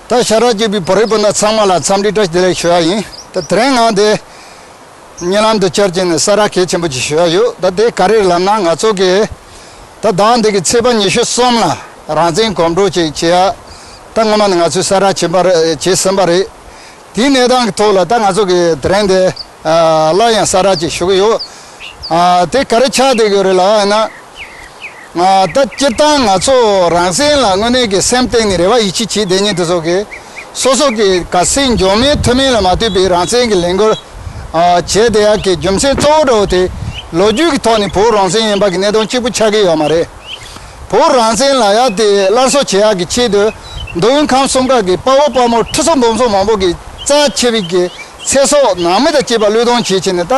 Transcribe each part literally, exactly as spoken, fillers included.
ད་ཤ་ཁྲག་གཅིག་པའི་བོད་རིགས་སྤུན་ཟླ་ཚང་མ་ལ་འཚམས་འདྲི་བཀྲ་ཤིས་བདེ་ལེགས་ཞུ་བ་ཡིན། ད་དེ་རིང་ང་འདི་བརྙན་ལམ་དུ་བཅར་བྱས་ནས་གསལ་བསྒྲགས་གལ་ཆེན་པོ་ཅིག་ཞུ་ཡ་ཡོད། ད་དེ་ག་རེ་ལབ་ན། ང་ཚོ་གི་ད་ཟླ་འདི་གི་ཚེས་པ་ཉི་ཤུ་གསུམ་ལ་རང་བཙན་གོམ་བགྲོད་ཅིག་བྱེད་ཡ། ད་སྔོན་མ་ནས་ང་ཚོས་གསལ་བསྒྲགས་བྱས་པ་རེད། བྱས་ཟིན་པ་རེད། དེའི་གནས་སྟངས་ཀྱི་ཐོག་ལ་ད་ང་ཚོ་གི་དེ་རིང་འདི་སླར་ཡང་གསལ་བསྒྲགས་ཅིག་ཞུ་གི་ཡོད། ཨ། དེ་ག་རེ་ཆགས་བསྡད་ཡོད་རེད་ལབ་ན། ཨ། ད་སྤྱིར་བཏང་ང་ཚོ་རང་བཙན་ལ་དངོས་གནས་ཀྱི་སེམས་གཏིང་ནས་རེ་བ་ཡིད་ཆེས་བྱེད་བསྡད་མཁན་དེ་ཚོ་གིས་སོ་སོ་གི་གལ་སྲིད་འབྱུང་མིན་ཐུན་མིན་ལ་མ་ལྟོས་པའི་རང་བཙན་གྱི་ལས་འགུལ་ཨ། བྱས་བསྡད་ཡག་གི་རྒྱུ་མཚན་གཙོ་བོ་འདྲ་བོ་དེ་ལོ་རྒྱུས་ཀྱི་ཐོག་ནས་བོད་རང་བཙན་ཡིན་པ་གི་གནད་དོན་གཅིག་པུ་ཆགས་ཀྱི་ཡོད་མ་རེད། བོད་རང་བཙན་ལབ་ཡ་དེ་སླར་གསོ་བྱེད་ཡག་གི་ཆེད་དུ་མདོ་དབུས་ཁམས་གསུམ་ཁག་གི་དཔའ་བོ་དཔའ་མོ་ཁྲི་ཚོ་འབུམ་ཚོ་མང་པོ་གིས་རྩ་ཆེ་བའི་གི་ཚེ་སྲོག་ནང་མི་དང་བཅས་པ་བློས་གཏོང་བྱེད་བྱས་ནས་ད་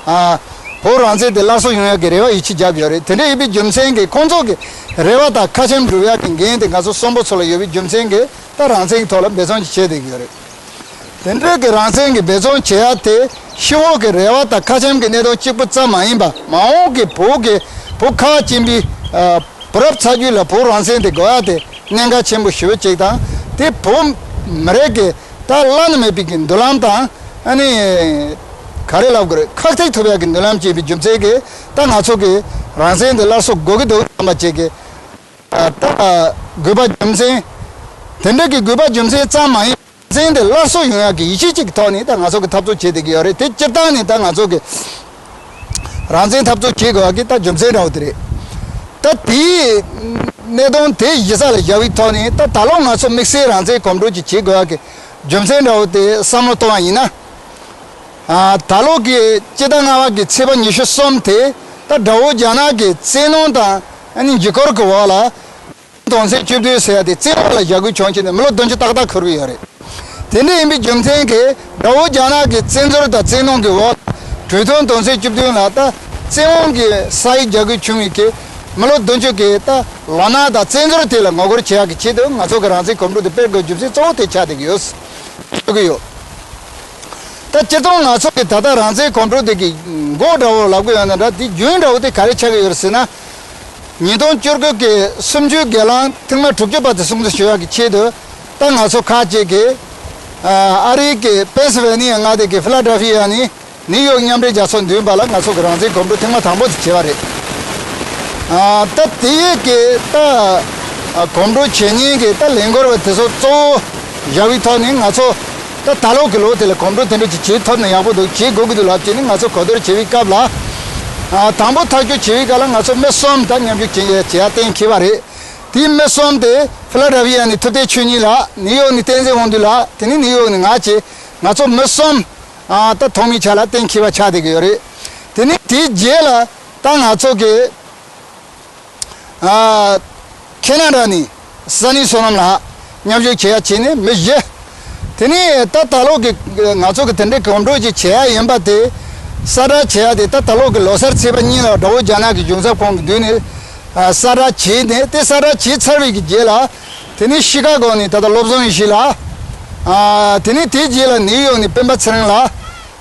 ཨ། བོད་རང་བཙན་དེ་སླར་གསོ་ཡོང་ཡག་གི་རེ་བ་ཡིད་ཆེས་བརྒྱབ་ཡོད་རེད། དེ་འདྲ་ཡིན་པའི་རྒྱུ་མཚན་གྱིས་ཁོང་ཚོ་གི་རེ་བ་དང་ཁ་ཆེམས་སྒྲུབ་ཡག་གི་འགན་དེ་ང་ཚོ་གསོན་པོ་ཚོ་ལ་ཡོད་པའི་རྒྱུ་མཚན་གྱིས་ད་རང་བཙན་གྱི་ཐོག་ལ་འབད་བརྩོན་ཅིག་བྱས་བསྡད་ཀྱི་ཡོད་རེད། དེ་འདྲའི་གི་རང་བཙན་གྱི་འབད་བརྩོན་བྱེད་ཡ་དེ་ཕྱི་དབུགས་ཀྱི་རེ་བ་དང་ཁ་ཆེམས་ཀྱི་གནད་དོན་གཅིག་པུ་ཙམ་མ་ཡིན་པ། མ་འོངས་ཀྱི་བོད་ཀྱི་བོད་ཁག་ཅན་པའི་ཨ། བུ་རབས་ཚ་རྒྱུད་ལ་བོད་རང་བཙན་དེ་དགོས་ཡ་དེ་གནད་འགག་ཆེན་པོ་ཞེ་པོ་ཅིག་དང་། དེ་བོད་མི་རིགས་ཀྱི་ད་བླ་ན་མེད་པའི་གི་མདུན་ལམ་དང་། ཨ་ནི་ག་རེ་ལབ་དགོས་རེད། ཁག་ཐེག་ཐུབ་ཡ་གི་མདུན་ལམ་བྱེད་པའི་རྒྱུ་མཚན་གྱིས་ད་ང་ཚོ་གི་རང་བཙན་དེ་སླར་གསོ་དགོས་ཀྱི་འདུག་བསམ་པ་ཅིག་གི་ད་དགོས་པ་རྒྱུ་མཚན། དེ་འདྲ་གི་དགོས་པ་རྒྱུ་མཚན་ཙམ་མ་ཡིན། རང་བཙན་དེ་སླར་གསོ་ཡོང་ཡག་གི་ཡིད་ཆེས་གཅིག་གི་ཐོག་ནས་ད་ང་ཚོ་གི་འཐབ་རྩོད་བྱེད་བསྡད་ཀྱི་ཡོད་རེད། དེ་སྤྱིར་བཏང་ནས་ད་ང་ཚོ་གི་རང་བཙན་འཐབ་རྩོད་བྱེད་དགོས་ཡག་གི་ད་རྒྱུ་མཚན་འདྲ་བོ་དེ་རེད། ད་དེའི་གནད་དོན་དེ་གཞི་རྩ་ལ་བཞག་པའི་ཐོག་ནས་ད་ད་ལོ་ང་ཚོ་དམིགས་བསལ་རང་བཙན་གོམ་བགྲོད་ཅིག་བྱེད་དགོས་ཡག་གི་རྒྱུ་མཚན་འདྲ་བོ་དེ་བསམ་བློ་གཏོང་བ་ཡིན་ན། ཨ། ད་ལོ་གི་སྤྱི་ཟླ་ལྔ་པ་གི་ཚེས་པ་ཉི་ཤུ་གསུམ་དེ་ད་དགྲ་བོ་རྒྱ་ནག་གི་བཙན་གནོན་དང་ཨ་ནི་འཇིགས་སྐུལ་གྱི་འོག་ལ། དོན་ཚན་བཅུ་བདུན་ཟེར་ཡ་དེ་བཙན་འོག་ལ་བཞག་དགོས་བྱུང་བྱས་ནས་མི་ལོ་བདུན་ཅུ་ཏག་ཏག་འཁོར་གྱི་ཡོད་རེད། དེ་འདྲ་ཡིན་པའི་རྒྱུ་མཚན་གྱིས་དགྲ་བོ་རྒྱ་ནག་གི་བཙན་འཛུལ་དང་བཙན་གནོན་གྱི་འོག་གྲོས་མཐུན་དོན་ཚན་བཅུ་བདུན་ལ་ད་བཙན་དབང་གི་ས་ཡིག་རྒྱག་དགོས་བྱུང་བའི་གི་མི་ལོ་བདུན་ཅུ་གི་ད་ལོ་ན་དང་བཙན་འཛུལ་དེ་ལ་ངོ་རྒོལ་བྱེད་ཡག་གི་ཆེད་དུ་ང་ཚོ་གི་རང་བཙན་གོམ་བགྲོད་དེ་སྤེལ་དགོས་རྒྱུ་མཚན་གཙོ་བོ་དེ་ཆགས་བསྡད་ཀྱི་ཡོད། ཞུ་གི་ཡོད། ད་སྤྱིར་བཏང་ང་ཚོ་གི་ད་ལྟ་རང་བཙན་གོམ་བགྲོད་དེ་གི་འགོ་འདྲ་བོ་ལབ་དགོས་ཡོད་ན་འདྲ། དེ་རྒྱུན་འདྲ་བོ་དེ་ག་རེ་ཆགས་ཀྱི་ཡོད་རེད་ཟེར་ན། ཉིས་སྟོང་བཅུ་དགུ་གི་གསུམ་བཅུའི་སྒེར་ལངས་ཐེངས་མ་དྲུག་ཅུ་པ་དེ་སྲུང་བརྩི་ཞུ་ཡག་གི་ཆེད་དུ་ད་ང་ཚོ་ཁག་ཅིག་གིས་ཨ་རིའི་གི་པེན་སི་ཝེ་ནི་ཡ་མངའ་སྡེ་གི་ཕི་ལ་ཌེལ་ཕི་ཡ་ནས་ནིའུ་ཡོག་མཉམ་འབྲེལ་རྒྱལ་ཚོགས་མདུན་པ་ལ་ང་ཚོ་གི་རང་བཙན་གོམ་བགྲོད་ཐེངས་མ་དང་པོ་དེ་བྱས་པ་རེད། ཨ། ད་དེ་ཡས་ཀྱི་ད་ཨ་གོམ་བགྲོད་བྱེད་མཁན་གྱི་ད་ལས་འགུལ་བ་དེ་ཚོ་གཙོ་བོ་བཞག་པའི་ཐོག་ནས་ང་ཚོ་ད་ད་ལོ་གི་ལོ་དེ་ལ་གོམ་བགྲོད་དེ་འདྲ་ཅིག་བྱེད་ཐུབ་ན་ཡག་པོ་འདུག་བྱེད་དགོས་ཀྱི་འདུག་ལབ་བྱས་ནས་ང་ཚོ་གོ་བསྡུར་བྱེད་པའི་སྐབས་ལ། ཨ། དང་པོ་ཐག་གཅོད་བྱེད་པའི་སྐབས་ལ་ང་ཚོ་མི་གསུམ་ད་མཉམ་ཞུགས་བྱེད་བྱེད་ཡ་གཏན་འཁེལ་བ་རེད། དེའི་མི་གསུམ་དེ་ཕི་ལ་ཌེལ་ཕི་ཡ་ནས་ཐུབ་བསྟན་ཆོས་ཉིད་ལགས། ནིའུ་ཡོག་ནས་བསྟན་འཛིན་དབང་འདུས་ལགས། དེ་ནས་ནིའུ་ཡོག་ནས་ང་བྱས། ང་ཚོ་མི་གསུམ། ཨ། ད་ཐོག་མའི་ཆ་ལ་གཏན་འཁེལ་བ་ཆགས་བསྡད་ཀྱི་ཡོད་རེད། དེ་ནས་དེའི་རྗེས་ལ་ད་ང་ཚོ་གི་ཨ། ཁེ་ན་ཌ་ནས་སན་ནི་བསོད་ནམས་ལགས་མཉམ་ཞུགས་བྱེད་ཡ་བྱས་ནས་མི་བཞི། དེ་ནས་ད་ད་ལོ་གི་ང་ཚོ་གི་དེ་འདྲའི་གོམ་བགྲོད་ཅིག་བྱེད་ཡ་ཡིན་པ་དེ་གསལ་བསྒྲགས་བྱེད་ཡ་དེ་ད་ད་ལོ་གི་ལོ་གསར་ཚེས་པ་གཉིས་ལ་དགྲ་བོ་རྒྱ་ནག་གི་གཞུང་ཚབ་ཁང་གི་མདུན་ནས་ཨ་གསལ་བསྒྲགས་བྱས་ནས། དེ་གསལ་བསྒྲགས་བྱས་ཚར་བའི་གི་རྗེས་ལ་དེ་ནས་ཤི་ཀ་གོ་ནས་ད་ལྟ་བློ་བཟང་ཡེ་ཤེས་ལགས། ཨ། དེ་ནས་དེའི་རྗེས་ལ་ནིའུ་ཡོག་ནས་སྤེན་པ་ཚེ་རིང་ལགས།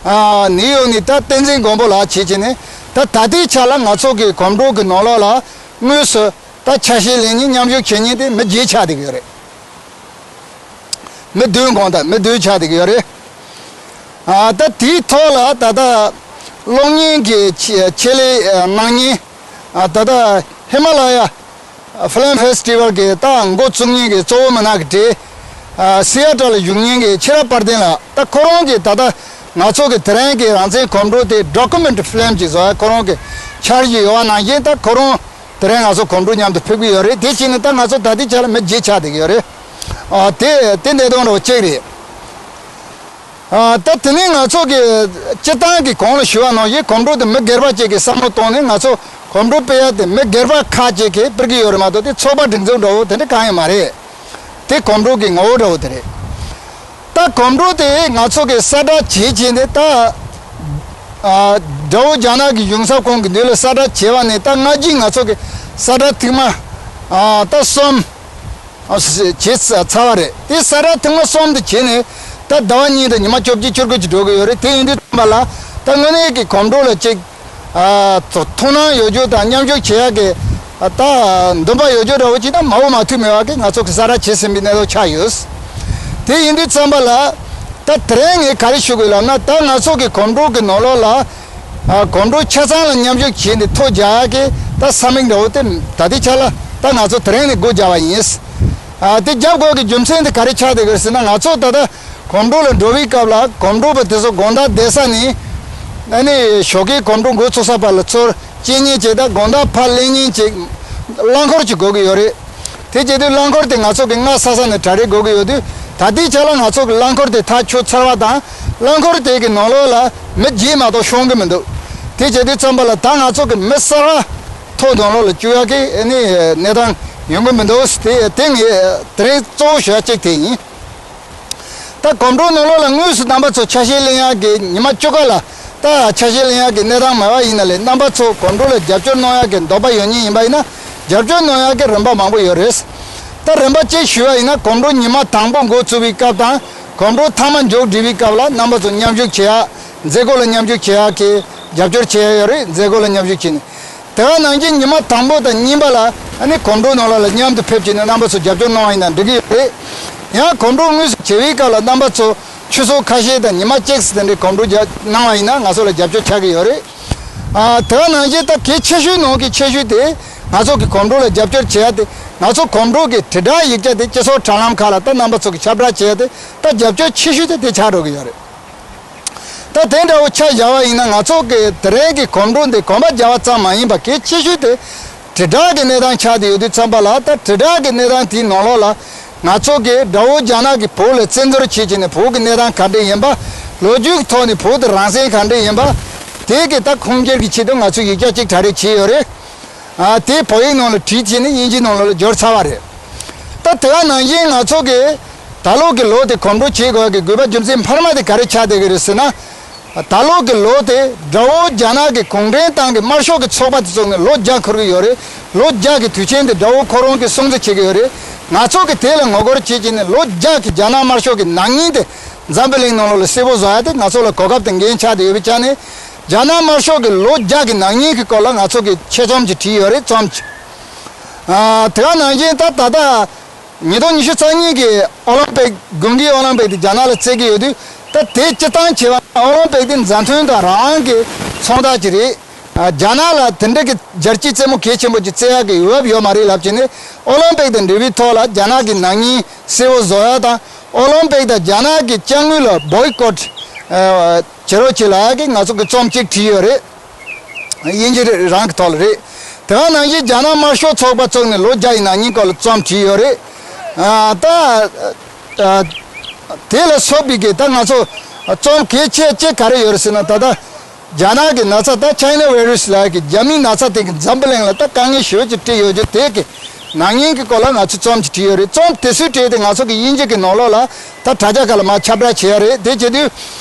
ཨ། ནིའུ་ཡོག་ནས་ད་བསྟན་འཛིན་མགོན་པོ་ལགས་བྱས་བྱས་ནས་ད་ད་ལྟའི་ཆ་ལ་ང་ཚོ་གི་གོམ་བགྲོད་ཀྱི་ནང་ལོགས་ལ་དངོས་སུ་ད་ཆ་ཤས་ལེན་མཁན་མཉམ་ཞུགས་བྱེད་མཁན་དེ་མི་བརྒྱད་ཆགས་བསྡད་ཀྱི་ཡོད་རེད། མི་བདུན་གང་ལྟར་མི་བདུན་ཆགས་བསྡད་ཀྱི་ཡོད་རེད། ཨ། ད་དེའི་ཐོག་ལ་ད་ལྟ་གློག་བརྙན་གྱི་ཆེད་ཆེད་ལས་གནང་མཁན། ཨ། ད་ལྟ་ཧི་མ་ལ་ཡ་ཕི་ལམ་ཕེ་སི་ཊི་ཝལ་གྱི་ད་འགོ་བཙུགས་མཁན་གྱི་གཙོ་བོ་མི་སྣ་གི་གྲས། ཨ། སི་ཨ་ཊལ་ལ་བཞུགས་མཁན་གྱི་ཆེ་རབ་དཔལ་ལྡན་ལགས། ད་ཁོ་རང་གིས་ད་ལྟ་ང་ཚོ་གི་དེ་རིང་གི་རང་བཙན་གོམ་བགྲོད་དེ་ཌོ་ཀུ་མེན་ཊི་ཕི་ལམ་ཅིག་བཟོ་ཡ་ཁོ་རང་གི་འཆར་གཞི་ཡོད་པ་ནང་བཞིན། ད་ཁོ་རང་དེ་རིང་ང་ཚོ་གོམ་བགྲོད་མཉམ་དུ་ཕེབས་ཀྱི་ཡོད་རེད། དེ་བྱས་ནས་ད་ང་ཚོ་ད་ལྟའི་ཆ་ལ་མི་བརྒྱད་ཆགས་བསྡད་ཀྱི་ཡོད་རེད། ཨ། དེ་དེ་གནད་དོན་རོ་གཅིག་རེད། ཨ། ད་དེ་ནས་ང་ཚོ་གི་སྤྱིར་བཏང་གི་གོང་ལ་ཞུ་བ་ནང་བཞིན་གོམ་བགྲོད་དེ་མི་སྒེར་པ་ཅིག་གིས་བསམ་བློ་བཏང་ནས་ང་ཚོ་གོམ་བགྲོད་སྤེལ་ཡ་དེ་མི་སྒེར་པ་ཁག་ཅིག་གིས་སྤེལ་གྱི་ཡོད་རེད་མ་གཏོགས། དེ་ཚོགས་པ་སྒྲིག་འཛུགས་འདྲ་བོ་དེ་འདྲ་གང་ཡང་མ་རེད། དེ་གོམ་བགྲོད་ཀྱི་ངོ་བོ་འདྲ་བོ་དེ་རེད། ད་གོམ་བགྲོད་དེ་ང་ཚོ་གི་གསལ་བསྒྲགས་བྱས་བྱས་ནས་ད། ཨ། དགྲ་བོ་རྒྱ་ནག་གི་གཞུང་ཚབ་ཁང་གི་མདུན་ལ་གསལ་བསྒྲགས་བྱས་པ་ནས་ད་སྔ་རྗེས་ང་ཚོ་གི་གསལ་བསྒྲགས་ཐེངས་མ། ཨ། ད་གསུམ། ཨ། བྱས་ཚར་བ་རེད། དེ་གསལ་བསྒྲགས་ཐེངས་མ་གསུམ་དེ་བྱས་ནས་ད་ཟླ་བ་གཉིས་དང་ཉི་མ་བཅོ་བརྒྱད་བཅུ་དགུ་ཅིག་འགྲོ་གི་ཡོད་རེད། དེ་ཡིན་དུས་ཙམ་པ་ལ་ད་དངོས་གནས་ཀྱི་གོམ་བགྲོད་ལ་ཅིག་ཨ། ཐོ་ཐོ་སྣང་ཡོད་རྒྱུ་དང་མཉམ་ཞུགས་བྱེད་ཡག་གི། ཨ། ད་འདུན་པ་ཡོད་རྒྱུ་འདྲ་བོ་ཅིག་དང་མ་འོ་མ་མཐུད་མེད་པ་གི་ང་ཚོ་གི་གསལ་བསྒྲགས་བྱས་ཟིན་པའི་གནས་ལུགས་ཆགས་ཡོད། དེ་ཡིན་དུས་ཙམ་པ་ལ། ད་དེ་རིང་ངས་ག་རེ་ཞུ་དགོས་ལབ་ན། ད་ང་ཚོ་གི་གོམ་བགྲོད་ཀྱི་ནང་ལོགས་ལ། ཨ། གོམ་བགྲོད་ཆ་ཚང་ལ་མཉམ་ཞུགས་བྱས་ནས་ཐོ་རྒྱག་ཡག་གི་ད་ས་མིག་འདྲ་བོ་དེ་ད་ལྟའི་ཆ་ལ་ད་ང་ཚོ་དེ་རིང་ནས་སྒོ་བརྒྱབ་པ་ཡིན། ཨ། དེ་བརྒྱབ་དགོས་ཀྱི་རྒྱུ་མཚན་དེ་ག་རེ་ཆགས་བསྡད་ཀྱི་རེད་ཟེར་ན། ང་ཚོ་ད་ལྟ་གོམ་བགྲོད་ལ་འགྲོ་བའི་སྐབས་ལ་གོམ་བགྲོད་པ་དེ་ཚོ་དགོང་དག་བསྡད་ས་ནས། ཨ་ནི་ཞོགས་ཀའི་གོམ་བགྲོད་འགོ་ཚུགས་ས་བར་ལ་ཚུར་སྐྱེལ་མཁན་ཅིག་དང་། དགོང་དག་ཕར་སླེབས་མཁན་ཅིག་རླངས་འཁོར་ཅིག་དགོས་ཀྱི་ཡོད་རེད། དེ་བྱེད་དུས་རླངས་འཁོར་དེ་ང་ཚོ་གི་སྔ་ས་ས་ནས་གྲ་སྒྲིག་དགོས་ཀྱི་ཡོད་དུས། ད་ལྟའི་ཆ་ལ་ང་ཚོ་གི་རླངས་འཁོར་དེ་ཐག་ཆོད་ཚར་བ་དང་། རླངས་འཁོར་དེ་གི་ནང་ལོགས་ལ་མི་བརྒྱད་མ་གཏོགས་ཤོང་གི་མི་འདུག་དེ་བྱེད་དུས་ཙམ་པ་ལ་ད་ང་ཚོ་གི་མི་གསར་པ་ཐོ་ནང་ལོགས་ལ་བཅུག་ཡག་གི་ཨ་ནི་གནས་སྟངས་ཡོང་གི་མི་འདུག་དེ་དེ་ངས་དེ་རིང་གཙོ་བོ་ཞུ་ཡག་གཅིག་དེ་ཡིན། ད་གོམ་བགྲོད་ནང་ལོགས་ལ་དངོས་སུ་རྣམ་པ་ཚོ་ཆ་ཤས་ལེན་ཡག་གི་ཉི་མ་བཅུ་ཀ་ལ། ད་ཆ་ཤས་ལེན་ཡག་གི་གནས་སྟངས་མེད་པ་ཡིན་ན་ལས། རྣམ་པ་ཚོ་གོམ་བགྲོད་ལ་རྒྱབ་སྐྱོར་གནང་ཡག་གི་འདོད་པ་ཡོད་མཁན་ཡིན་པ་ཡིན་ན། རྒྱབ་སྐྱོར་གནང་ཡག་གི་རིམ་པ་མང་པོ་ཡོད་རེད། ད་རིམ་པ་གཅིག་ཞུས་པ་ཡིན་ན། གོམ་བགྲོད་ཉི་མ་དང་པོ་འགོ་ཚུགས་པའི་སྐབས་དང་། གོམ་བགྲོད་མཐའ་མ་མཇུག་སྒྲིལ་བའི་སྐབས་ལ་རྣམ་པ་ཚོ་མཉམ་ཞུགས་བྱེད་ཡག་མཛད་སྒོ་ལ་མཉམ་ཞུགས་བྱེད་ཡག་གི་རྒྱབ་སྐྱོར་བྱེད་ཡག་ཡོད་རེད། མཛད་སྒོ་ལ་མཉམ་ཞུགས་བྱས་ནས། དེ་ག་ནང་བཞིན་ཉི་མ་དང་པོ་དང་གཉིས་པ་ལ་ཨ་ནི་གོམ་བགྲོད་ནང་ལོགས་ལ་མཉམ་དུ་ཕེབས་བྱས་ནས་རྣམ་པ་ཚོ་རྒྱབ་སྐྱོར་གནང་བ་ཡིན་ན་འགྲིག་གི་ཡོད་རེད། ཡང་གོམ་བགྲོད་དངོས་སུ་བྱེད་པའི་སྐབས་ལ་རྣམ་པ་ཚོ་ཆུ་ཚོད་ཁ་ཤས་དང་ཉི་མ་གཅིག་ཙམ་དེ་འདྲའི་གོམ་བགྲོད་རྒྱག་གནང་བ་ཡིན་ན་ང་ཚོ་ལ་རྒྱབ་སྐྱོར་ཆགས་ཀྱི་ཡོད་རེད། ཨ། དེ་ག་ནང་བཞིན་ད་གལ་ཆེ་ཤོས་ནང་གི་ཆེ་ཤོས་དེ། ང་ཚོ་གི་གོམ་བགྲོད་ལ་རྒྱབ་སྐྱོར་བྱེད་ཡག་དེ། ང་ཚོ་གོམ་བགྲོད་ཀྱི་དྲིལ་བསྒྲགས་ཡིག་ཆ་དེ་སྤྱི་ཚོགས་དྲ་ལམ་ཁག་ལ་ད་རྣམ་པ་ཚོ་གི་ཁྱབ་བསྒྲགས་བྱེད་ཡག་དེ་ད་རྒྱབ་སྐྱོར་ཆེ་ཤོས་དེ་དེ་ཆགས་འགྲོ་གི་ཡོད་རེད། ད་དེ་འདྲ་བོ་ཆ་བཞག་པ་ཡིན་ན། ང་ཚོ་གི་དེ་རིང་གི་གོམ་བགྲོད་འདི་གོམ་པ་རྒྱག་པ་ཙམ་མ་ཡིན་པ། གལ་ཆེ་ཤོས་དེ་དྲིལ་བསྒྲགས་ཀྱི་གནས་སྟངས་ཆགས་བསྡད་ཡོད་དུས་ཙམ་པ་ལ། ད་དྲིལ་བསྒྲགས་ཀྱི་གནས་སྟངས་དེའི་ནང་ལོགས་ལ་ང་ཚོ་གི་དགྲ་བོ་རྒྱ་ནག་གིས་བོད་ལ་བཙན་འཛུལ་བྱེད་བྱས་ནས་བོད་ཀྱི་གནས་སྟངས་ག་འདྲ་ཡིན་པ། ལོ་རྒྱུས་ཀྱི་ཐོག་ནས་བོད་དེ་རང་བཙན་ག་འདྲ་ཡིན་པ། དེ་གི་ད་ཁུངས་སྐྱེལ་གྱི་ཆེད་དུ་ང་ཚོས་ཡིག་ཆ་གཅིག་གྲ་སྒྲིག་བྱས་ཡོད་རེད། ཨ། དེ་བོད་ཡིག་ནང་ལ་བྲིས་བྱས་ནས་དབྱིན་ཇི་ནང་ལ་འབྱོར་ཚར་བ་རེད། ད་དེ་ག་ནང་བཞིན་ང་ཚོ་གི་ད་ལོ་གི་ལོ་དེ་གོམ་བགྲོད་བྱེད་དགོས་ཀྱི་དགོས་པ་རྒྱུ་མཚན་འཕར་མ་དེ་ག་རེ་ཆགས་བསྡད་ཀྱི་རེད་ཟེར་ན། ད་ལོ་གི་ལོ་དེ་དགྲ་བོ་རྒྱ་ནག་གི་གུང་ཁྲན་ཏང་གི་དམར་ཤོག་གི་ཚོགས་པ་དེ་ཚོ་ནས་ལོ་བརྒྱ་འཁོར་གྱི་ཡོད་རེད། ལོ་བརྒྱ་གི་དུས་ཆེན་དེ་དགྲ་བོ་ཁོ་རང་གིས་སྲུང་བརྩི་བྱེད་ཀྱི་ཡོད་རེད། ང་ཚོ་གིས་དེ་ལ་ངོ་རྒོལ་བྱེད་ཀྱི་ནས་ལོ་བརྒྱ་གི་རྒྱ་ནག་དམར་ཤོག་གི་ནག་ཉེས་དེ་འཛམ་བུ་གླིང་ནང་ལོགས་ལ་གསལ་པོ་བཟོ་ཡག་དེ་ང་ཚོ་ལ་གོ་སྐབས་དེ་འགན་ཆགས་བསྡད་ཡོད་པའི་ཆ་ནས། རྒྱ་ནག་དམར་ཤོག་གི་ལོ་བརྒྱ་གི་ནག་ཉེས་ཀྱི་སྐོར་ལ་ང་ཚོ་གིས་ཆེད་རྩོམ་ཅིག་བྲིས་ཡོད་རེད། རྩོམ་ཅིག་ཨ། དེ་ག་ནང་བཞིན་ད་ད་ལྟ་ཉིས་སྟོང་ཉི་ཤུ་རྩ་གཉིས་ཀྱི་ཨོ་ལིམ་པིག་དགུན་གྱི་ཨོ་ལིམ་པིག་དེ་རྒྱ་ནག་ལ་རྩེ་གི་ཡོད་དུས། ད་དེ་སྤྱིར་བཏང་བྱས་པ་ན་ཨོ་ལིམ་པིག་དེ་མཛའ་མཐུན་དང་རང་དབང་གི་མཚོན་རྟགས་ཅིག་རེད། ཨ། རྒྱ་ནག་ལ་དེ་འདྲ་གི་རྒྱལ་སྤྱིའི་རྩེད་མོ་གལ་ཆེན་པོ་ཅིག་རྩེ་ཡག་གི་འོས་བབ་ཡོད་མ་རེད་ལབ་བྱས་ནས། ཨོ་ལིམ་པིག་དང་འབྲེལ་བའི་ཐོག་ལ་རྒྱ་ནག་གི་ནག་ཉེས་གསལ་པོ་བཟོ་ཡག་དང་། ཨོ་ལིམ་པིག་དང་རྒྱ་ནག་གི་དཔྱ་དངུལ་ལ་བོའི་ཀོཊ་བྱེད་རོགས་བྱེད་ལབ་ཡག་གི་ང་ཚོ་གི་རྩོམ་གཅིག་བྲིས་ཡོད་རེད། དབྱིན་ཇི་རང་གི་ཐོག་ལ་རེད། དེ་ག་ནང་བཞིན་རྒྱ་ནག་དམར་ཤོག་ཚོགས་པ་བཙུགས་ནས་ལོ་བརྒྱ་ཡི་ནང་ཉིན་སྐོར་ལ་རྩོམ་བྲིས་ཡོད་རེད། ཨ། ད་ཨ། དེ་ལ་སོགས་པའི་གི་ད་ང་ཚོ་རྩོམ་གལ་ཆེ་ཅིག་ག་རེ་ཡོད་རེད་ཟེར་ན། ད་ལྟ་རྒྱ་ནག་གི་ན་ཚ། ད་ཆའི་ན་བྷའི་རུ་སི་ལབ་ཡག་གི་རྒྱ་མིའི་ན་ཚ་དེ་གི་འཛམ་བུ་གླིང་ལ་ད་དཀའ་ངལ་ཞེ་པོ་ཅིག་སྤྲད་ཡོད་རྒྱུ་དེ་གི་ནག་ཉེས་ཀྱི་སྐོར་ལ་ང་ཚོས་རྩོམ་ཅིག་བྲིས་ཡོད་རེད། རྩོམ་དེ་ཚོའི་གྲས་དེ་ང་ཚོ་གི་དབྱིན་ཇི་གི་ནང་ལོགས་ལ་ད་དྲ་རྒྱ་ཁག་ལ་མར་ཁྱབ་བསྒྲགས་བྱེད་ཡག་རེད། དེ་བྱེད་དུས་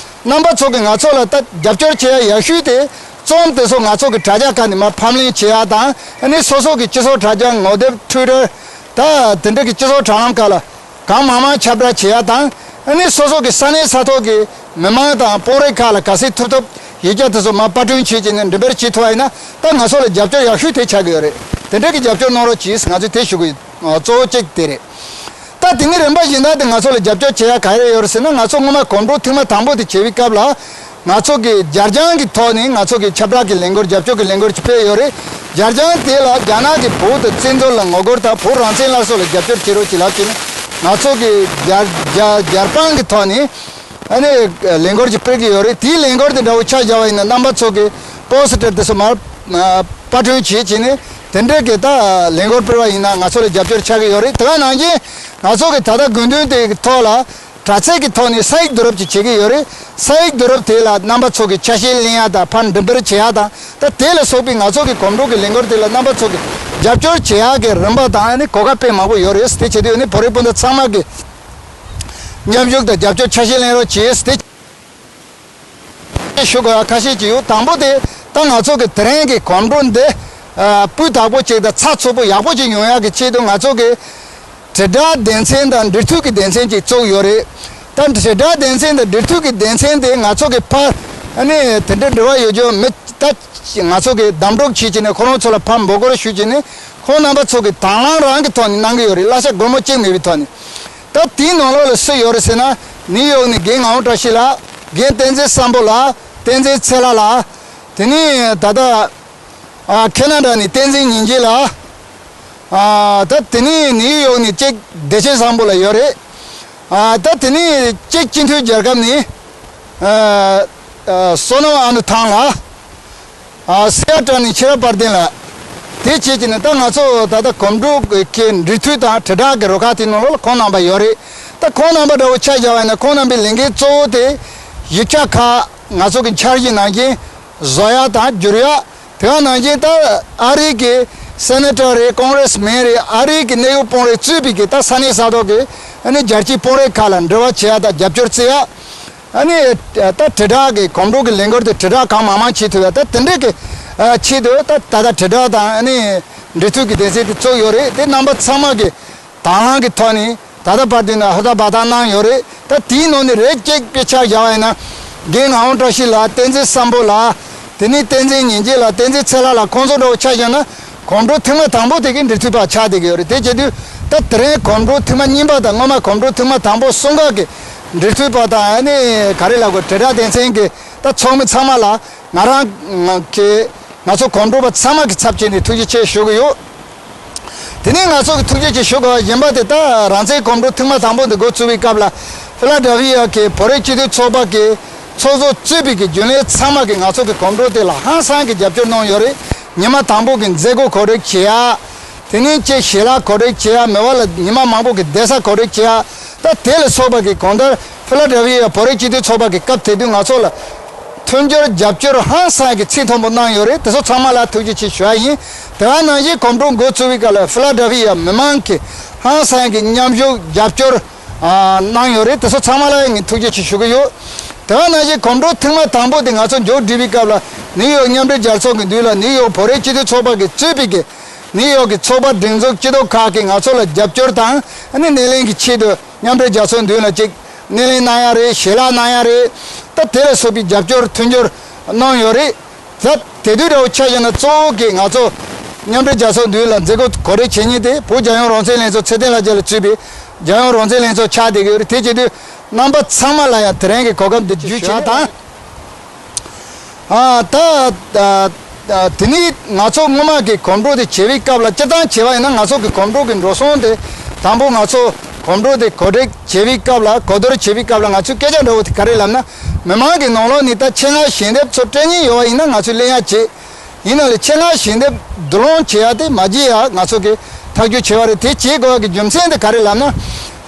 རྣམ་པ་ཚོ་གིས་ང་ཚོ་ལ་ད་རྒྱབ་སྐྱོར་བྱེད་ཡག་ཡག་ཤོས་དེ། རྩོམ་དེ་ཚོ་ང་ཚོ་གི་དྲ་རྒྱ་ཁག་ནས་མར་ཕབ་ལེན་བྱེད་ཡག་དང་། ཨ་ནི་སོ་སོ་གི་སྤྱི་ཚོགས་དྲ་རྒྱ། ངོ་དེབ། ཊུའི་ཊར། ད་དེ་འདྲ་གི་སྤྱི་ཚོགས་དྲ་ལམ་ཁག་ལ་གང་མང་མང་ཁྱབ་བསྒྲགས་བྱེད་ཡག་དང་། ཨ་ནི་སོ་སོ་གི་ས་གནས་ས་ཐོག་གི་མི་མང་དང་དཔོན་རིགས་ཁག་ལ་ག་ཚོད་ཐུབ་ཐུབ་ཡིག་ཆ་དེ་ཚོ་མར་པར་སྐྲུན་བྱེད་བྱས་ནས་འགྲེམས་སྤེལ་བྱེད་ཐུབ་པ་ཡིན་ན། ད་ང་ཚོ་ལ་རྒྱབ་སྐྱོར་ཡག་ཤོས་དེ་ཆགས་ཀྱི་ཡོད་རེད། དེ་འདྲ་གི་རྒྱབ་སྐྱོར་གནང་རོགས་གྱིས། ང་ཚོས་དེ་ཞུ་གི་ཡོད། གཙོ་བོ་གཅིག་དེ་རེད། ད་དེ་ནས་རིམ་པ་བཞིན་དུ་དེ་ང་ཚོ་ལ་རྒྱབ་སྐྱོར་བྱེད་ཡག་ག་རེ་ཡོད་རེད་ཟེར་ན། ང་ཚོ་སྔོན་མ་གོམ་བགྲོད་ཐེངས་མ་དང་པོ་དེ་བྱེད་པའི་སྐབས་ལ། ང་ཚོ་གི་སྦྱར་བྱང་གི་ཐོག་ནས་ང་ཚོ་གི་ཁྱབ་བསྒྲགས་ཀྱི་ལས་འགུལ། རྒྱབ་སྐྱོར་གྱི་ལས་འགུལ་ཅིག་སྤེལ་ཡོད་རེད། སྦྱར་བྱང་དེ་ལ་རྒྱ་ནག་གིས་བོད་དུ་བཙན་འཛུལ་ལ་ངོ་རྒོལ་དང་། བོད་རང་བཙན་སླར་གསོ་ལ་རྒྱབ་སྐྱོར་བྱེད་རོགས་ཅིག་ལབ་བྱས་ནས། ང་ཚོ་གི་སྦྱར་སྦྱར་སྦྱར་པང་གི་ཐོག་ནས་ཨ་ནི་ལས་འགུལ་ཅིག་སྤེལ་གྱི་ཡོད་རེད། དེའི་ལས་འགུལ་དེ་འདྲ་བོ་ཆ་བཞག་པ་ཡིན་ན། རྣམ་པ་ཚོ་གི་པོ་སི་ཊར་དེ་ཚོ་མར་པར་སྐྲུན་བྱེད་བྱས་ནས་དེ་འདྲ་གི་ད་ལས་འགུལ་སྤེལ་བ་ཡིན་ན་ང་ཚོ་ལ་རྒྱབ་སྐྱོར་ཆགས་ཀྱི་ཡོད་རེད། དེ་ག་ནང་བཞིན་ང་ཚོ་གི་ད་ལྟ་དགོས་འདུན་དེ་གི་ཐོག་ལ། དྲ་ཚིགས་ཀྱི་ཐོག་ནས་ས་ཡིག་བསྡུ་རུབ་ཅིག་བྱེད་ཀྱི་ཡོད་རེད། ས་ཡིག་བསྡུ་རུབ་དེ་ལ་རྣམ་པ་ཚོ་གི་ཆ་ཤས་ལེན་ཡག་དང་། ཕར་འགྲེམས་སྤེལ་བྱེད་ཡག་དང་། ད་དེ་ལ་སོགས་པའི་ང་ཚོ་གི་གོམ་བགྲོད་ཀྱི་ལས་འགུལ་དེ་ལ་རྣམ་པ་ཚོ་གི་རྒྱབ་སྐྱོར་བྱེད་ཡག་གི་རིམ་པ་དང་། ཨ་ནི་གོ་སྐབས་དཔེ་མང་པོ་ཡོད་རེད། དེ་བྱེད་དུས་ཨ་ནི་བོད་རིགས་སྤུན་ཟླ་ཚང་མ་གི་མཉམ་ཞུགས་དང་རྒྱབ་སྐྱོར་ཆ་ཤས་ལེན་རོགས་གྱིས། དེ་ཞུ་དགོས་པ་ཁ་ཤས་ཅིག་ཡོད། དང་པོ་དེ་ད་ང་ཚོ་གི་དེ་རིང་གི་གོམ་བགྲོད་འདི། ཨ། སྤུས་དག་པོ་ཅིག་དང་ཚགས་ཚུད་པོ་ཡག་པོ་ཅིག་ཡོང་ཡག་གི་ཆེད་དུ་ང་ཚོ་གི་དྲིལ་བསྒྲགས་སྡེ་ཚན་དང་འབྲེལ་མཐུད་ཀྱི་སྡེ་ཚན་ཅིག་བཙུགས་ཡོད་རེད། ད་དྲིལ་བསྒྲགས་སྡེ་ཚན་དང་འབྲེལ་མཐུད་ཀྱི་སྡེ་ཚན་དེ་ང་ཚོ་གི་ཕར་ཨ་ནི་དེ་འདྲའི་འབྲེལ་བ་ཡོད་རྒྱུ་མི། ད་ང་ཚོ་གི་བདམས་སྒྲུག་བྱེད་བྱས་ནས་ཁོ་རང་ཚོ་ལ་ཕར་འབོད་སྐུལ་ཞུས་བྱས་ནས། ཁོང་རྣམ་པ་ཚོ་གི་དང་བླངས་རང་གི་ཐོག་ནས་གནང་གི་ཡོད་རེད། གླ་ཆ་སྒོར་མོ་གཅིག་མེད་པའི་ཐོག་ནས། ད་དེའི་ནང་ལོགས་ལ་སུ་ཡོད་རེད་ཟེར་ན། ནིའུ་ཡོག་ནས་རྒན་ངག་དབང་བཀྲ་ཤིས་ལགས། རྒན་བསྟན་འཛིན་བསམ་འཕེལ་ལགས། བསྟན་འཛིན་ཚེ་ལྷ་ལགས། དེ་ནས་ད་ལྟ་ཨ་ཁེ་ན་ཌ་ནས་བསྟན་འཛིན་ཉིན་བྱེད་ལགས། ཨ་ད་དེ་ནས་ནིའུ་ཡོག་ནས་གཅིག་བདེ་ཆེན་བཟང་པོ་ལགས་ཡོད་རེད། ཨ་ད་དེ་ནས་གཅིག་སྤྱི་མཐུན་རྒྱལ་ཁབ་ནས་ཨ་ཨ་བསོད་ནམས་ཨ་ནུ་ཐང་ལགས། ཨ་སི་ཨ་ཊ་ནས་ཕྱི་རབས་དཔལ་ལྡན་ལགས། དེ་བྱས་ཀྱི་ནི་ད་ང་ཚོ་ད་ལྟ་གོམ་བགྲོད་ཀྱི་འབྲེལ་མཐུད་དང་དྲིལ་བསྒྲགས་ཀྱི་རུ་ཁག་དེ་ནང་ལོགས་ལ་ཁོང་རྣམ་པ་ཡོད་རེད། ད་ཁོང་རྣམ་པ་འདྲ་བོ་ཆ་བཞག་པ་ཡིན་ན། ཁོང་རྣམ་པའི་ལས་འགན་གཙོ་བོ་དེ་ཡིག་ཆ་ཁག་ང་ཚོ་གི་འཆར་གཞི་ནང་བཞིན་བཟོ་ཡག་དང་བསྒྱུར་ཡག་དེ་ག་ནང་བཞིན་ད་ཨ་རི་གི་སེ་ནེ་ཊར་རེད། ཀོང་རེས་མེན་རེད། ཨ་རི་གི་གནད་ཡོད་དཔོན་རིགས་གཙོས་པའི་གི་ད་ས་གནས་ས་ཐོག་གི་ཨ་ནི་རྒྱལ་སྤྱིའི་དཔོན་རིགས་ཁག་ལ་འབྲེལ་བ་བྱེད་ཡག་དང་རྒྱབ་སྐྱོར་བྱེད་ཡག་ཨ་ནི་ད་དྲིལ་བསྒྲགས་ཀྱི་གོམ་བགྲོད་ཀྱི་ལས་འགུལ་དེ་དྲིལ་བསྒྲགས་གང་མང་མང་བྱེད་ཐུབ་ཡ། ད་དེ་འདྲས་ཀྱི་ཨ་ཆེད་དུ་ད་ད་ལྟ་དྲིལ་བསྒྲགས་དང་ཨ་ནི་འབྲེལ་མཐུད་ཀྱི་སྡེ་ཚན་དེ་བཙུགས་ཡོད་རེད། དེ་རྣམ་པ་ཚང་མ་གི་དང་བླངས་ཀྱི་ཐོག་ནས་ད་ལྟ་བར་དུ་ན་ཧུར་ཐག་འབད་ཐག་གནང་ཡོད་རེད། ད་དེའི་ནང་ནས་རེ་གཅིག་དཔེ་ཆ་བཞག་པ་ཡིན་ན། རྒན་ངག་དབང་བཀྲ་ཤིས་ལགས། བསྟན་འཛིན་བསམ་འཕེལ་ལགས། དེ་ནས་བསྟན་འཛིན་ཉིན་བྱེད་ལགས། བསྟན་འཛིན་ཚེ་ལྷ་ལགས། ཁོང་ཚོ་འདྲ་བོ་ཆ་བཞག་ན་གོམ་བགྲོད་ཐེངས་མ་དང་པོ་དེ་གི་འབྲེལ་མཐུད་པ་ཆགས་བསྡད་ཀྱི་ཡོད་རེད། དེ་བྱེད་དུས་ད་དེ་རིང་གོམ་བགྲོད་ཐེངས་མ་གཉིས་པ་དང་སྔོན་མ་གོམ་བགྲོད་ཐེངས་མ་དང་པོ་གསུམ་ཀ་གི་འབྲེལ་མཐུད་པ་དང་། ཨ་ནི་ག་རེ་ལབ་དགོས། དྲིལ་བསྒྲགས་སྡེ་ཚན་གི་ད་ཚོགས་མི་ཚང་མ་ལ་ང་རང་གི་ང་ཚོ་གོམ་བགྲོད་པ་ཚང་མ་གི་ཚབ་བྱས་ནས་ཐུགས་རྗེ་ཆེ་ཞུ་གི་ཡོད། དེ་ནས་ང་ཚོ་གི་ཐུགས་རྗེ་ཆེ་ཞུ་དགོས་པ་གཞན་པ་དེ་ད་རང་བཙན་གོམ་བགྲོད་ཐེངས་མ་དང་པོ་འདི་འགོ་བཙུགས་པའི་སྐབས་ལ་ཧྥི་ལ་ཌེལ་ཕི་ཡ་གི་བོད་རིགས་སྤྱི་མཐུན་ཚོགས་པ་གི་ཚོགས་གཙོ་གཙོས་པའི་གི་རྒྱུན་ལས་ཚང་མ་གིས་ང་ཚོ་གི་གོམ་བགྲོད་དེ་ལ་ཧང་སང་གི་རྒྱབ་སྐྱོར་གནང་ཡོད་རེད། ཉི་མ་དང་པོ་གི་མཛད་སྒོ་གོ་སྒྲིག་བྱེད་ཡ། དེ་ནས་ཅིག་ཞལ་ལག་གོ་སྒྲིག་བྱེད་ཡ། མི་བ་ལ་ཉི་མ་མང་པོ་གི་བསྡད་ས་གོ་སྒྲིག་བྱེད་ཡ། ད་དེ་ལ་སོགས་པ་གི་གང་ལྟར་ཧྥི་ལ་ཌེལ་ཕི་ཡ་བོད་རིགས་སྤྱི་མཐུན་ཚོགས་པ་གི་སྐབས་དེ་དུས་ང་ཚོ་ལ་མཐུན་སྦྱོར་རྒྱབ་སྐྱོར་ཧང་སང་གི་ཚད་མཐོན་པོ་གནང་ཡོད་རེད། དེ་ཚོ་ཚང་མ་ལ་ཐུགས་རྗེ་ཆེ་ཞུ་ཡ་ཡིན། དེ་ག་ནང་བཞིན་གོམ་བགྲོད་འགོ་བཙུགས་པའི་སྐབས་ལ་ཧྥི་ལ་ཌེལ་ཕི་ཡ་མི་མང་གི་ཧང་སང་གི་མཉམ་ཞུགས་རྒྱབ་སྐྱོར་ཨ་གནང་ཡོད་རེད། དེ་ཚོ་ཚང་མ་ལ་ངས་ཐུགས་རྗེ་ཆེ་ཞུ་གི་ཡོད། དེ་ག་ནང་བཞིན་གོམ་བགྲོད་ཐེངས་མ་དང་པོ་དེ་ང་ཚོ་མཇུག་སྒྲིལ་བའི་སྐབས་ལ་ནིའུ་ཡོག་མཉམ་འབྲེལ་རྒྱལ་ཚོགས་ཀྱི་མདུན་ལ་ནིའུ་ཡོག་བོད་རིགས་སྤྱི་མཐུན་ཚོགས་པ་གིས་གཙོས་པའི་གི་ནིའུ་ཡོག་གི་ཚོགས་པ་སྒྲིག་འཛུགས་སྤྱི་ཚོགས་ཁག་གིས་ང་ཚོ་ལ་རྒྱབ་སྐྱོར་དང་ཨ་ནི་སྣེ་ལེན་གྱི་ཆེད་དུ་མཉམ་འབྲེལ་རྒྱལ་ཚོགས་མདུན་ལ་ཅིག་སྣེ་ལེན་གནང་ཡ་རེད། ཞལ་ལག་གནང་ཡ་རེད། ད་དེ་ལ་སོགས་པའི་རྒྱབ་སྐྱོར་མཐུན་འགྱུར་གནང་ཡོད་རེད། ད་དེ་དུས་འདྲ་བོ་ཆ་བཞག་ན་གཙོ་བོ་གི་ང་ཚོ་མཉམ་འབྲེལ་རྒྱལ་ཚོགས་མདུན་ལ་མཛད་སྒོ་གོ་སྒྲིག་བྱེད་མཁན་དེ་བོད་རྒྱལ་ཡོངས་རང་བཙན་ལྷན་ཚོགས་ཚེ་བརྟན་ལྷ་རྒྱལ་ལ་གཙོས་པའི་རྒྱལ་ཡོངས་རང་བཙན་ལྷན་ཚོགས་ཆགས་བསྡད་ཀྱི་ཡོད་རེད། དེ་བྱེད་དུས་རྣམ་པ་ཚང་མ་ལ་ཡང་དེ་རིང་གི་གོ་སྐབས་འདི་བརྒྱུད་བྱས་དང་། ཨ་ད་ད་ད་དེ་ནས་ང་ཚོ་སྔོན་མ་གི་གོམ་བགྲོད་དེ་བྱེད་པའི་སྐབས་ལ་སྤྱིར་བཏང་བྱས་པ་ཡིན་ན་ང་ཚོ་གི་གོམ་བགྲོད་ཀྱི་འགྲོ་སོང་དེ་དང་པོ་ང་ཚོ་གོམ་བགྲོད་དེ་གོ་སྒྲིག་བྱེད་པའི་སྐབས་ལ་གོ་བསྡུར་བྱེད་པའི་སྐབས་ལ་ང་ཚོས་སྐད་ཆ་འདྲ་བོ་དེ་ག་རེ་ལབ་ན། མི་མང་གི་ནང་ལོགས་ནས་ད་ཆེད་མངགས་ཞལ་འདེབས་ཚོ་སྤྲད་མཁན་ཡོད་པ་ཡིན་ན་ང་ཚོས་ལེན་ཡ་བྱེད། ཡིན་ན་ལས་ཆེད་མངགས་ཞལ་འདེབས་བསྡུ་སློང་བྱེད་ཡ་དེ་མ་བྱེད་ཡ་ང་ཚོ་གིས་ཐག་གཅོད་བྱས་པ་རེད། དེ་བྱེད་དགོས་ཡ་གི་རྒྱུ་མཚན་དེ་ག་རེ་ལབ་ན།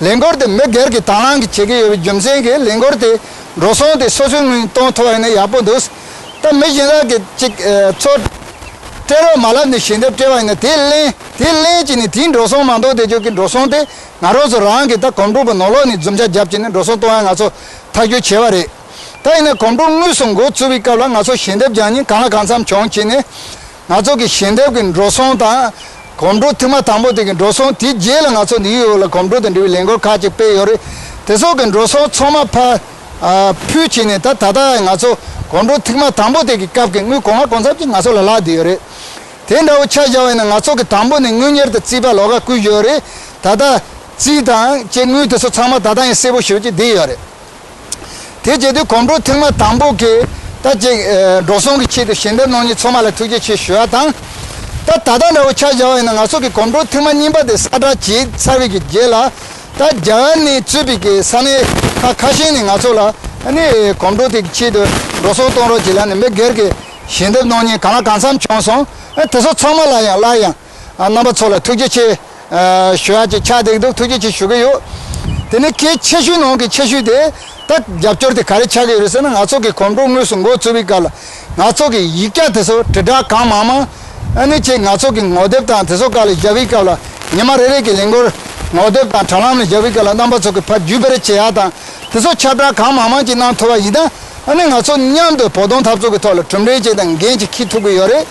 ལས་འགུལ་དེ་མི་སྒེར་གྱི་དང་བླངས་ཀྱིས་བྱེད་ཀྱི་ཡོད་པའི་རྒྱུ་མཚན་གྱིས་ལས་འགུལ་དེ་འགྲོ་སོང་དེ་སོ་སོའི་ངོས་ནས་གཏོང་ཐུབ་པ་ཡིན་ན་ཡག་པོ་འདུག་ད་མི་གཞན་དག་གིས་ཅིག་ཨ་ཚོ་སྤྲད་རོགས་མ་ལབ་ནས་ཞལ་འདེབས་སྤྲད་པ་ཡིན་ན་དེ་ལེན། དེ་ལེན་བྱས་ནས་དེའི་འགྲོ་སོང་མ་གཏོགས་དེ་ཅོག་གི་འགྲོ་སོང་དེ་ང་རང་ཚོ་རང་གིས་ད་གོམ་བགྲོད་པ་ནང་ལོགས་ནས་འཛུམ་ཆ་བརྒྱབ་བྱས་ནས་འགྲོ་སོང་གཏོང་ཡ་ང་ཚོ་ཐག་གཅོད་བྱས་པ་རེད། ད་ཡིན་ན་གོམ་བགྲོད་དངོས་སུ་འགོ་ཚུགས་པའི་སྐབས་ལ་ང་ཚོ་ཞལ་འདེབས་རྒྱག་མཁན་གང་ལ་གང་འཚམ་བྱུང་བྱས་ནས་ང་ཚོ་གི་ཞལ་འདེབས་ཀྱི་འགྲོ་སོང་དང་། གོམ་བགྲོད་ཐེངས་མ་དང་པོ་དེ་གི་འགྲོ་སོང་དེའི་རྗེས་ལ་ང་ཚོ་ནིའུ་ཡོག་ལ་གོམ་བགྲོད་དང་འབྲེལ་བའི་ལས་འགུལ་ཁག་ཅིག་སྤེལ་ཡོད་རེད། དེ་ཚོ་གི་འགྲོ་སོང་ཚང་མ་ཕར་ཨ་ཕུལ་བྱས་ནས་ད་ད་ལྟ་ང་ཚོ་གོམ་བགྲོད་ཐེངས་མ་དང་པོ་དེ་གི་སྐབས་ཀྱི་དངུལ་གང་ལ་གང་འཚམ་ཅིག་ང་ཚོ་ལ་ལྷག་བསྡད་ཡོད་རེད། དེ་འདྲ་བོ་ཆ་བཞག་པ་ཡིན་ན་ང་ཚོ་གི་དང་པོ་ནས་དངུལ་གཉེར་དང་རྩིས་པ་ལོགས་ཀ་བསྐུར་ཡོད་རེད། ད་ལྟ་རྩིས་དང་ཅེ་དངུལ་དེ་ཚོ་ཚང་མ་ད་ལྟ་ཡང་གསལ་པོ་ཞེ་པོ་ཅིག་བསྡད་ཡོད་རེད། དེ་བྱེད་དུས་གོམ་བགྲོད་ཐེངས་མ་དང་པོ་གི་ད་ཅིག་ཨ་འགྲོ་སོང་གི་ཆེད་དུ་ཞལ་འདེབས་གནང་མཁན་ཚང་མ་ལ་ཐུགས་རྗེ་ཆེ་ཞུ་བ་དང་། ད་ད་ལྟ་འདྲ་བོ་ཆ་བཞག་པ་ཡིན་ན་ང་ཚོ་གི་གོམ་བགྲོད་ཐེངས་མ་གཉིས་པ་དེ་གསལ་བསྒྲགས་བྱས་ཚར་བའི་གི་རྗེས་ལ་ད་རྒྱ་གར་ནས་གཙོས་པའི་གི་ས་གནས་ཁག་ཁ་ཤས་ནས་ང་ཚོ་ལ་ཨ་ནི་གོམ་བགྲོད་དེ་གི་ཆེད་དུ་འགྲོ་སོང་གཏོང་རོགས་བྱེད་ལབ་ནས་མི་སྒེར་གྱི་ཞལ་འདེབས་གནང་མཁན་གང་ལ་གང་འཚམ་བྱུང་སོང་། ཨ་དེ་ཚོ་ཚང་མ་ལ་ཡང་སླར་ཡང་ཨ་རྣམ་པ་ཚོ་ལ་ཐུགས་རྗེ་ཆེ་ཨ་ཞུ་ཡ་ཅིག་ཆགས་བསྡད་འདུག་ཐུགས་རྗེ་ཆེ་ཞུ་གི་ཡོད། དེ་ནས་གལ་ཆེ་ཤོས་ནང་གི་ཆེ་ཤོས་དེ་ད་རྒྱབ་སྐྱོར་དེ་ག་རེ་ཆགས་ཀྱི་ཡོད་རེད་ཟེར་ན། ང་ཚོ་གི་གོམ་བགྲོད་དངོས་སུ་འགོ་ཚུགས་པའི་སྐབས་ལ་ང་ཚོ་གི་ཡིག་ཆ་དེ་ཚོ་དྲིལ་བསྒྲགས་གང་མང་མང་ཨ་ནི་ཅིག་ང་ཚོ་གི་ངོ་དེབ་དང་དེ་ཚོ་སྒང་ལ་བཞག་པའི་སྐབས་ལ་ཉི་མ་རེ་རེ་གི་ལས་འགུལ་ངོ་དེབ་དང་དྲ་ལམ་ལ་བཞག་པའི་སྐབས་ལ་རྣམ་པ་ཚོ་གི་ཕར་བརྒྱུད་སྤེལ་བྱེད་ཡ་དང་དེ་ཚོ་ཁྱབ་བསྒྲགས་གང་མང་མང་ཅིག་གནང་ཐུབ་པ་ཡིན་ན། ཨ་ནི་ང་ཚོ་མཉམ་དུ་བོད་དོན་འཐབ་རྩོད་ཀྱི་ཐོག་ལ་གྲུབ་འབྲས་ཅིག་དང་འགན་ཅིག་འཁྱེར་ཐུབ་ཀྱི་ཡོད་རེད།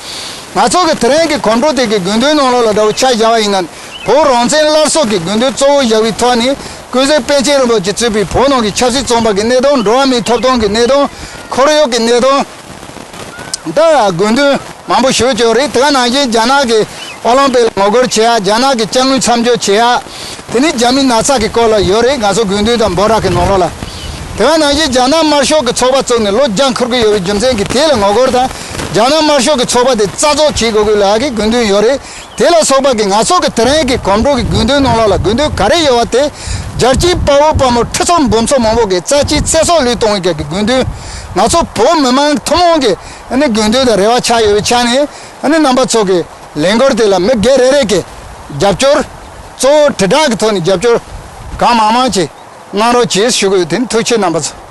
ང་ཚོ་གི་དེ་རིང་གི་གོམ་བགྲོད་དེ་གི་དགོས་འདུན་ནང་ལོགས་ལ་འདྲ་བོ་ཆ་བཞག་པ་ཡིན་ན། བོད་རང་བཙན་སླར་གསོ་གི་དགོས་འདུན་གཙོ་བོ་བཞག་པའི་ཐོག་ནས་ཀུན་གཟིགས་པཎ་ཆེན་རིན་པོ་ཆེ་གཙོས་པའི་བོད་ནང་གི་ཆབ་སྲིད་བཙོན་པ་གི་གནད་དོན། འགྲོ་བ་མིའི་ཐོབ་ཐང་གི་གནད་དོན། ཁོར་ཡུག་གི་གནད་དོན། ད་དགོས་འདུན་ མང་པོ་ཞུ་ཆོག་རེད། དེ་ག་ནང་བཞིན་རྒྱ་ནག་གི་ཨོ་ལིམ་པིག་ལ་ངོ་རྒོལ་བྱེད་ཡ། རྒྱ་ནག་གི་ཅ་དངོས་མཚམས་འཇོག་བྱེད་ཡ། དེ་ནི་རྒྱ་མི་ན་ཚ་གི་སྐོར་ལ་ཡོད་རེད། ང་ཚོ་དགོས་འདུན་དང་འབོད་སྒྲ་གི་ནང་ལོགས་ལ། དེ་ག་ནང་བཞིན་རྒྱ་ནག་དམར་ཤོག་གི་ཚོགས་པ་བཙུགས་ནས་ལོ་བརྒྱ་འཁོར་གི་ཡོད་པའི་རྒྱུ་མཚན་གྱིས་དེ་ལ་ངོ་རྒོལ་དང་། རྒྱ་ནག་དམར་ཤོག་གི་ཚོགས་པ་དེ་རྩ་རྫོགས་བྱེད་དགོས་དགོས་ལབ་ཡ་གི་དགོས་འདུན་ཡོད་རེད། དེ་ལ་སོགས་པ་གི་ང་ཚོ་གི་དེ་རིང་གི་གོམ་བགྲོད་ཀྱི་དགོས་འདུན་ནང་ལོགས་ལ་དགོས་འདུན་ག་རེ་ཡོད་པ་དེ། རྒྱལ་གཅེས་དཔའ་བོ་དཔའ་མོ་ཁྲི་ཚོ་འབུམ་ཚོ་མང་པོ་གི་རྩ་ཆེའི་ཚེ་སྲོག་བློས་གཏོང་བའི་གི་དགོས་འདུན། ང་ཚོ་བོད་མི་མང་ཐུན་མོང་གི་ཨ་ནི་དགོས་འདུན་དང་རེ་བ་ཆགས་ཡོད་པའི་ཆ་ནས། ཨ་ནི་རྣམ་པ་ཚོ་གི་ལས་འགུལ་དེ་ལ་མི་སྒེར་རེ་རེ་གི་རྒྱབ་སྐྱོར། གཙོ་བོ་དྲིལ་བསྒྲགས་ཀྱི་ཐོག་ནས་རྒྱབ་སྐྱོར་གང་མང་མང་ཅིག་གནང་རོགས་གྱིས་ཞུ་གི་ཡོད། དེ་ནི་ཐུགས་རྗེ་ཆེ་རྣམ་པ་ཚོ།